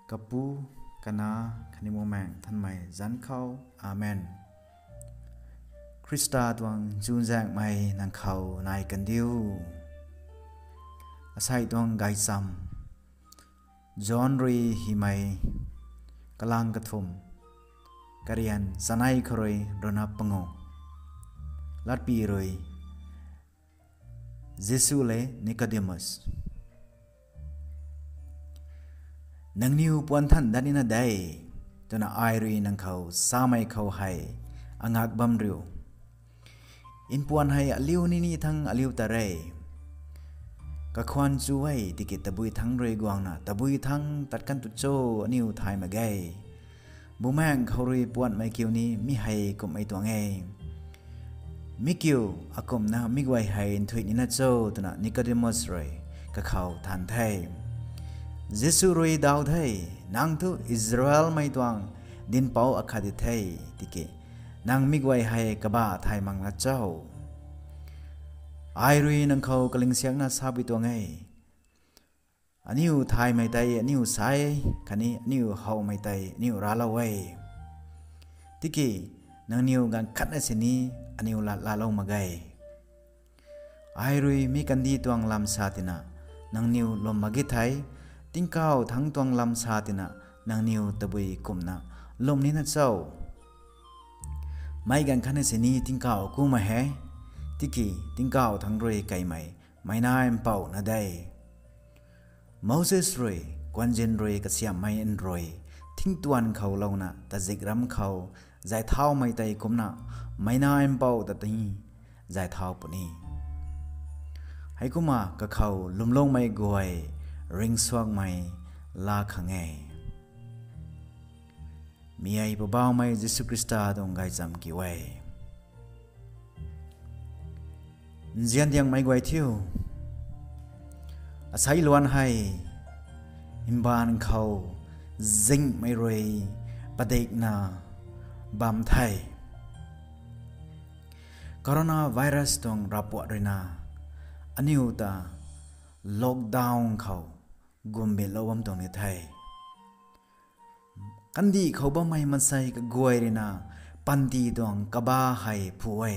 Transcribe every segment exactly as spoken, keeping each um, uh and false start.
Kapu, Kanac khatni Bumaengh Nthanmei zanc khou. Amen. Khrista tuang chuzaenghmei nang khou nai kandiu. Asei tuang gaychamv, John rui hymei, kalang kathumh, karian chanei khou rui ruina pangu. Latpy rui: Jisu le Nicodemus. Nangniw puan than dat nina de, twna ai rui nang khou samei khou hei angak bam riu. Mpuan hei aliu nini thangc aliu ta re. Kakhwan chu e, tiki tabui thangc rui guangna tabui thangc tat kan tu cho, aniw thay mak ge. Bumaengh khou rui puanhmei kiu ni mi hei kumhmei tuang e. Mi kiu, akumhna mi guay hei nthuih nina cho, twna Nicodemus rui kakhou than the. Jisu rui daw the: Nang thu Israelmei tuang dinhpouc akhat di the, tiki nang mi guay hei kabah thay mak na cho? Ai rui nang khou kalingsiakna sapui tuang e. Aniw thaymei tei aniw sa e, khatni aniw howmei tei aniw raclou e. Tiki nangniw ganv khatna sini aniw lat laalou mak ge. Ai rui mi kandih tuang lam sa tina nangniw lwm mak ge thei, tingkauh thangc tuang lam sa tina nangniw tabui kumhna lwm nina cho? Meic ganv khatna sini tingkauh kumei hei, tiki tingkauh thangc rui kaimei meic nai mpouh na de. Moses rui, kuanzin rui kasiamhmei nrui thingtuan khou louna tazikramc khou zay thaumei tei kumna meic nai mpouh ta ni zay thau puni. Heikumna kakhou lwmloumei guay ringcsuangmei laa khang e. Mi hei Poubauhmei Jisu Khrista tuang gaychamv kiu e. Nzian diangmei guay thiu, asei luan hei mbaanv khou zinghmei rui padikna bam the. Coronavirus tuang ravpuat ruina aniw ta lockdown khou gumbitlou bam tuang ni the. Kandih khou bammei maansei kaguay ruina panty tuang kabah hei phu e.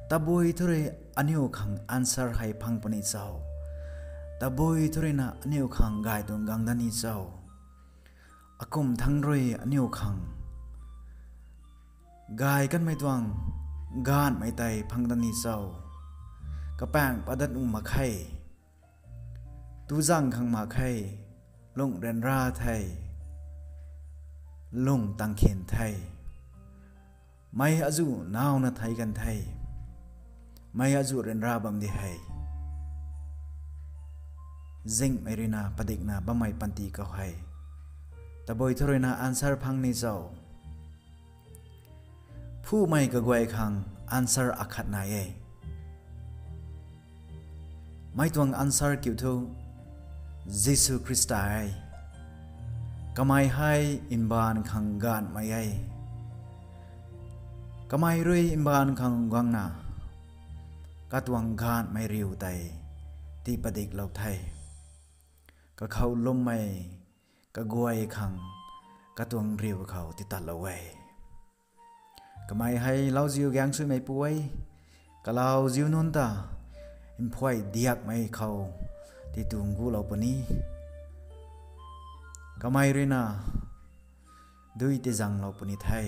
Tabui thu rui aniw khang answer hei phang puni cho? Tabui thu ruina aniw khang gay tuang gang dat ni cho? Akumh thangc rui aniw khang gay kanmei tuang gaanhmei tei phang dat ni cho? Kapaeng pat dat nuh mak khe. Tuzang khang mak khe. Lung ryanra the. Lung tang khin the. Mei azuh nauna thei kan the. Mei azuh ryanra bam di hei. Zinghmei ruina padikna bammei panty khou hei tabui thu ruina answer phang ni cho? Phumei kaguay khang answer akhat nai e. Mei tuang answer kiu thu Jisu Khrista e. Kamei hei mbaanv khang gaanhmei e. Kamei rui mbaanv khang guangna katuang gaanhmei riu tei tii padiklou the. Kakhou lwmmei kaguay khang katuang riu khou titatlou e. Kamei hei lauziu gaengsuimeipu e. Kalauziu nunc ta mphuay diakmei khou titung gulou puni. Kamei ruina dui tizanglou puni the.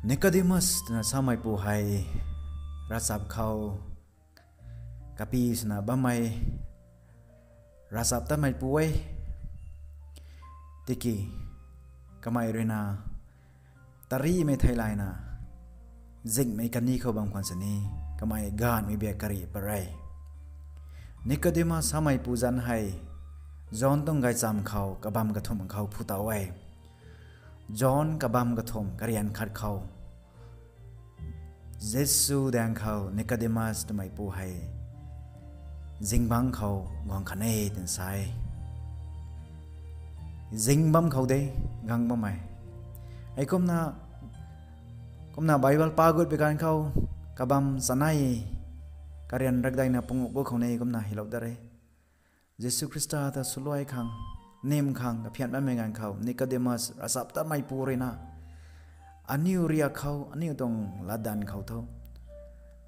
Nicodemus twna sameipu hei ravchap khou kapi swna bammei ravchap tatmeipu e. Tiki kamei ruina tarimei theilayna zinghmei kani khou bam khwan sini kamei gaanhmei biak kari pat re. Nicodemus sameipu zanc hei John tuang gaychamv khou kabamv kathumh khou phu tow e. John kabamv kathumh karian khat khou Jisu daeng khou Nicodemus twmeipu hei zingbangc khou guang khat e twna sa e. Zing bam khou de, gang bammei. Hei kumna, kumna Bible pa gut pi ganv khou kabamv chanei karian rakdeina panguh gut khou ni kumna hylou dat re. Jisu Khrista ta swluai khang, nim khang kaphian bammei ganv khou Nicodemus ravchaptatmeipu ruina, aniu riak khou, aniu tuang latdanv khou tho,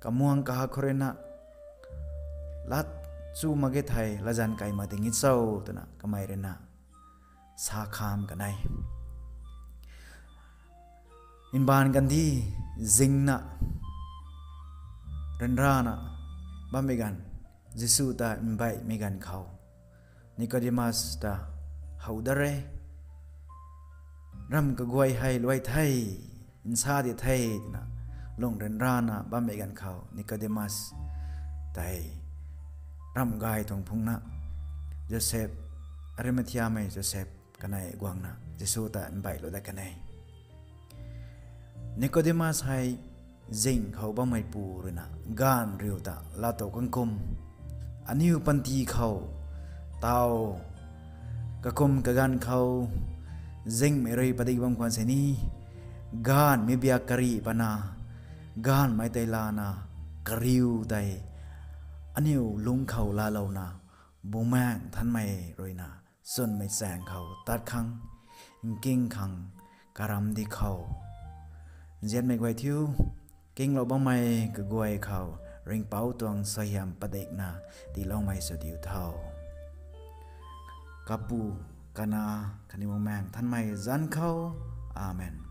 kamuang kahak khou ruina, lat chu mak ge thei latzan kai mak ding e cho twna kamei ruina sa kham kan e. Mbaanv kandih zingna, ryanrana bammei ganv, Jisu ta mbaihmei ganv khou Nicodemus ta how dat re. Ramv kaguay hei luai the, nsa di the twna lung ryanrana bammei ganv khou Nicodemus tei ramh gay tuang phungna, Joseph, Arimathiamei Joseph kanei guangna Jisu ta mbaihlu dat kan e. Nicodemus hei zing khou bammeipu ruina gaanv riu ta laatow kang kum, aniu panty khou taw kakum kaganv khou zingmei rui padik bam khwan sini, gaanvmei biak karih pana, gaanvmei tei lana kariu tei aniu lungc khou laalouna, Bumaengh Nthanmei ruina chwnmei chaeng khou tat khang, nking khang karam di khou, nzianmei guay thiu, kinglou bammei kaguay khou Ringhpouc tuang suaihiam padikna tiiloumei sw diu tho. Kapu, Kanac khatni Bumaengh Nthanmei zanc khou. Amen.